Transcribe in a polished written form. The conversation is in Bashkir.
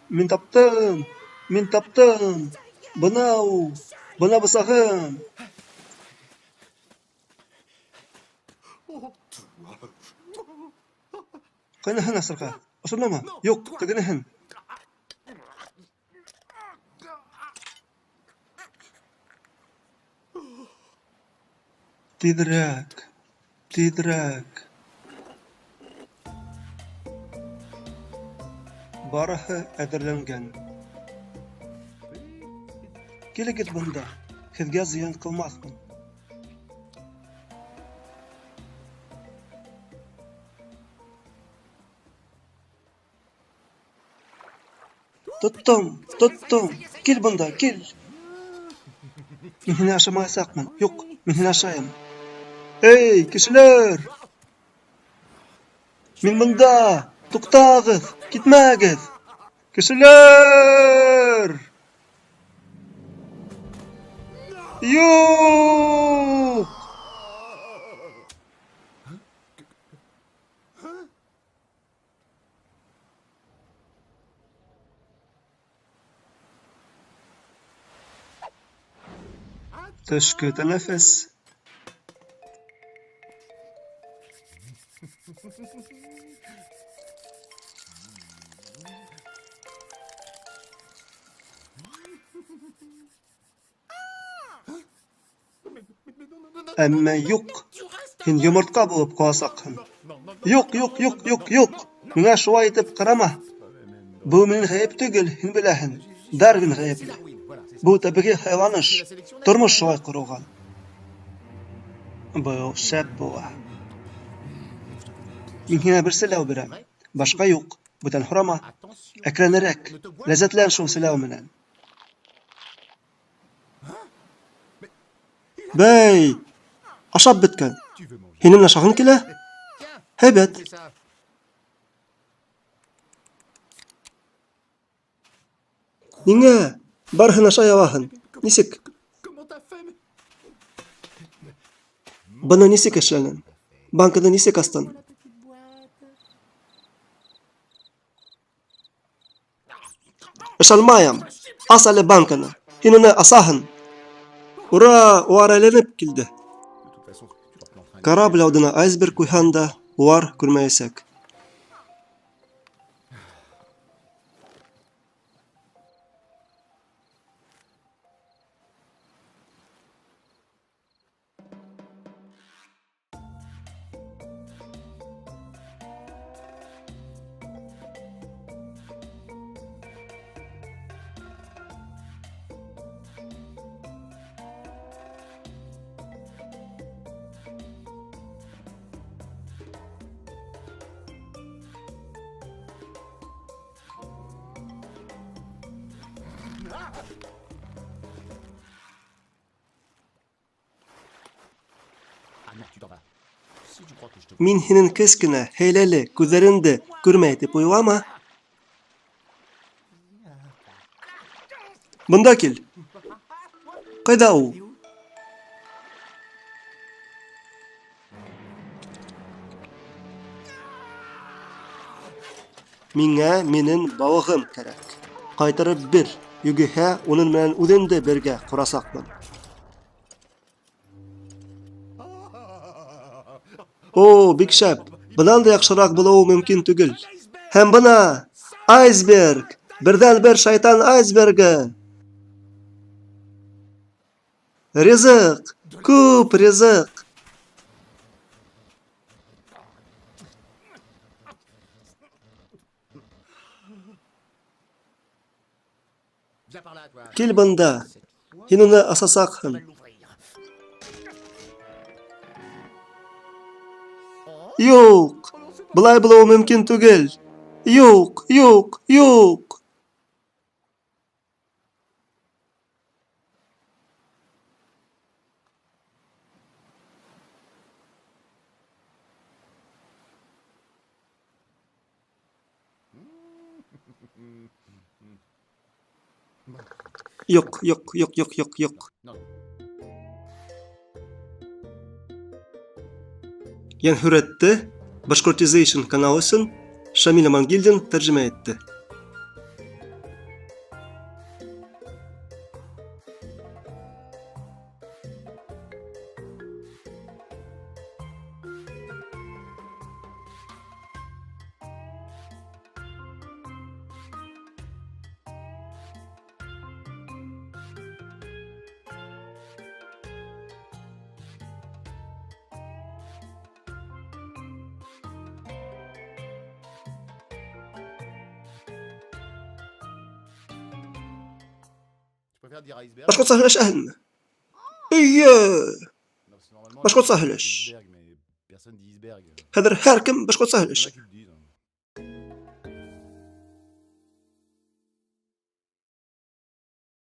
Мин таптым! Мин таптым! Бына ул! Бына бысағым! Ҡайныһын асырға? Ошономо? Юҡ, тегенеһен! Тиҙерәк! Тиҙерәк! Барыһы әҙерләнгән. Килегеҙ бында, һеҙгә зыян ҡылмаҫмын. Тоттом, тоттом, кил бында, кил. Мин һине ашамаясаҡмын. Юҡ, мин һине ашайым. Эй, кешеләр! Мин бында! Туҡтағыҙ, китмәгеҙ! Кешеләр! Юҡ! Төшкө тәнәфес. Әммә юҡ, һин йомортҡа булып ҡаласаҡһың. Юҡ, юҡ, юҡ, юҡ, юҡ! Миңә шулай итеп ҡарама. Был минең ғәйеп түгел, һин беләһең. Дарвин ғәйепле. Был тәбиғи һайланыш. Тормош шулай ҡоролған. Был шәп була. Мин һиңә бер селәү бирәм. Башҡа юҡ. Бүтән һорама. Әкренерәк. Ләззәтлән шул селәү менән. Бәй, ашап бөткән. Һинең ашағың килә? Һәйбәт. Ниңә? Барыһын ашай алаһың. Нисек? Быны нисек эшләнең? Банканы нисек астың? Ышанмайым. Ас әле банканы. Һин уны асаһың. Ура, улар әйләнеп килде. Корабль алдына айсберг куйһаң да, улар күрмәйәсәк. Мин һинең кескенә, хәйләле күҙҙәреңде күрмәй дип уйлама. Бында кил. Ҡайҙа ул? Миңә минең балығым кәрәк. Ҡайтарып бир, югиһә уның менән үҙеңде бергә ҡорасаҡмын. О, бик шәп! Бынан да яҡшыраҡ булыуы мөмкин түгел. Һәм бына айсберг! Берҙән-бер шайтан айсбергы! Ризыҡ! Күп ризыҡ! Кил бында. Һин уны асасаҡһың. Юҡ! Былай булыуы мөмкин түгел. Юҡ, юҡ, юҡ! Юҡ, юҡ, юҡ, юҡ, юҡ, юҡ. Йәнһүрәтте Башкортизейшн каналы өсөн Шамил Амангилдин тәржемә итте. Башҡортса һөйләшәһеңме? Эйе. Башҡортса һөйләш. Хәҙер һәр кем башҡортса һөйләшә.